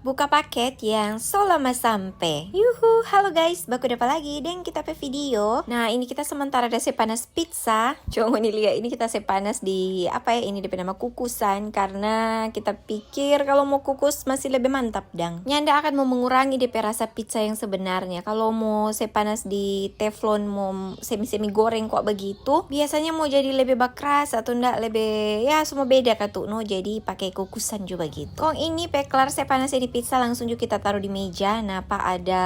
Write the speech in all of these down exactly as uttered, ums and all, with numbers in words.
Buka paket yang so lama sampe. Yuhu, halo guys, baku dapa lagi deng kita pe video. Nah, ini kita sementara da se panas pizza. Coba ngoni lia, ini kita se panas di, apa ya, ini depe nama kukusan, karena kita pikir kalau mo kukus masih lebe mantap dang. Nyanda akan mo mengurangi depe rasa pizza yang sebenarnya. Kalau mo se panas di teflon, mo semi-semi goreng kwa begitu, biasanya mo jadi lebe bakras atau nda lebe, ya, so mo beda katu no, jadi pake kukusan jo begitu. Kong ini pe klar se panas ini pizza, langsung jo kita taru di meja. Napa ada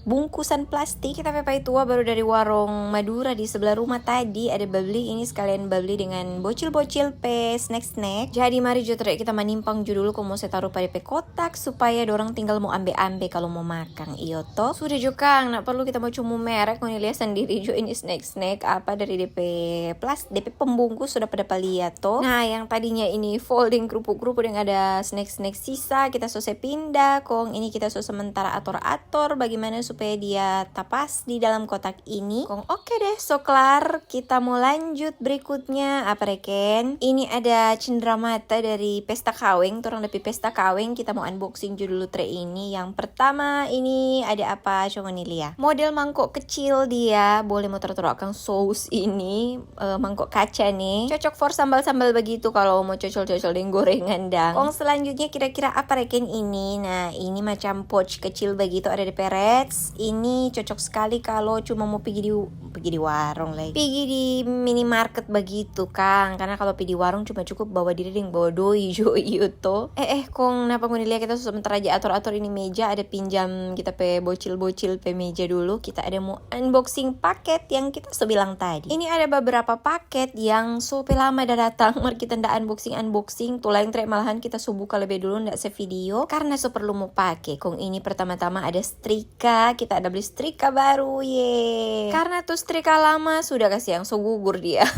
bungkusan plastik? Kita pe paitua baru dari warung Madura di sebelah rumah tadi ada babli ini, sekalian babli dengan bocil-bocil pe snack-snack. Jadi mari jo tre kita manimpang jo dulu kong mo se taru pa depe kotak supaya dorang tinggal mo ambe-ambe kalu mo makang, iyo to. Sudah jo kang, nda perlu kita mo cumu merek, ngoni lia sandiri jo ini snack-snack apa dari depe plas-, depe pembungkus sudah pada pa lia to. Nah, yang tadinya ini folding kerupuk-kerupuk yang ada snack-snack sisa, kita so se pindah, kong ini kita so sementara ator-ator bagaimana supaya dia tapas di dalam kotak ini. Kong oke deh, so klar. Kita mo lanjut berikutnya, apa reken? Ini ada cendramata dari pesta kaweng, torang da pi pesta kaweng. Kita mo unboxing jo dulu tre ini. Yang pertama ini ada apa? Coba ngoni lia. Model mangkok kecil dia, boleh mo taru-taru akang sous ini, eh, mangkok kaca nih. Cocok for sambal-sambal begitu kalau mo cocol-cocol deng gorengan dang. Kong selanjutnya kira-kira apa reken ini? Nah, ini macam pouch kecil begitu, ada depe rets. Ini cocok sekali kalau cuma mo pigi di, pigi di warung lagi. Pigi di minimarket begitu, kang. Karena kalau pigi di warung cuma cukup bawa diri deng bawa doi jo, iyo to. Eh, eh, kong napa ngoni lia, kita so sementara ja ator-ator ini meja, ada pinjam kita pe bocil-bocil pe meja dulu. Kita ada mo unboxing paket yang kita so bilang tadi. Ini ada beberapa paket yang so pe lama da datang, mar kita nda unboxing-unboxing. Tu lain tre, malahan kita so buka lebe dulu, nda se video, karena so perlu mo pake. Kong ini pertama-tama ada setrika, kita ada beli setrika baru, ye. Karena tu setrika lama sudah kasiang so gugur dia.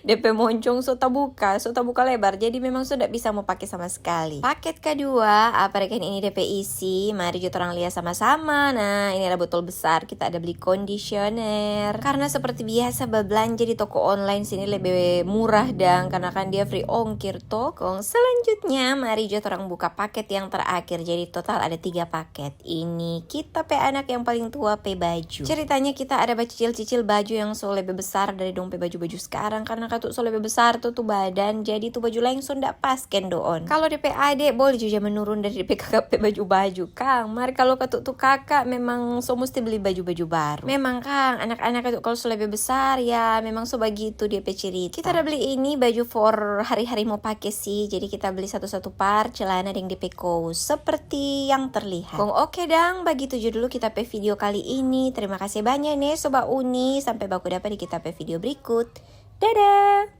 Depe moncong so tabuka, so tabuka lebar, jadi memang so nda bisa mo pake sama sekali. Paket kadua, apa reken ini depe isi? Mari jo torang lia sama-sama. Nah, ini ada botol besar, kita ada beli conditioner. Karena seperti biasa, bablanja di toko online sini lebe murah dang, karena kan dia free ongkir to. Kong selanjutnya, mari jo torang buka paket yang terakhir. Jadi total ada tiga paket. Ini kita pe anak yang paling tua pe baju. Ceritanya kita ada bacicil-cicil baju yang so lebe besar dari dong pe baju-baju sekarang, karena katu so lebe besar tu, tu badan, jadi tu baju laeng so nda pas kendoon. Kalau depe ade boleh jo ja menurun dari depe kaka pe baju-baju, kang. Mar kalau katu tu kaka memang so musti beli baju-baju baru. Memang, kang, anak-anak itu kalau so lebe besar, ya memang so bagitu dia pe cerita. Kita ada beli ini baju for hari-hari mo pake sih, jadi kita beli satu-satu par celana deng depe kous seperti yang terlihat. Kong oke dang, bagitu jo dulu kita pe video kali ini. Terima kasih banyak ne Sobat Uni, sampai baku dapa di kita pe video berikut. Dadah!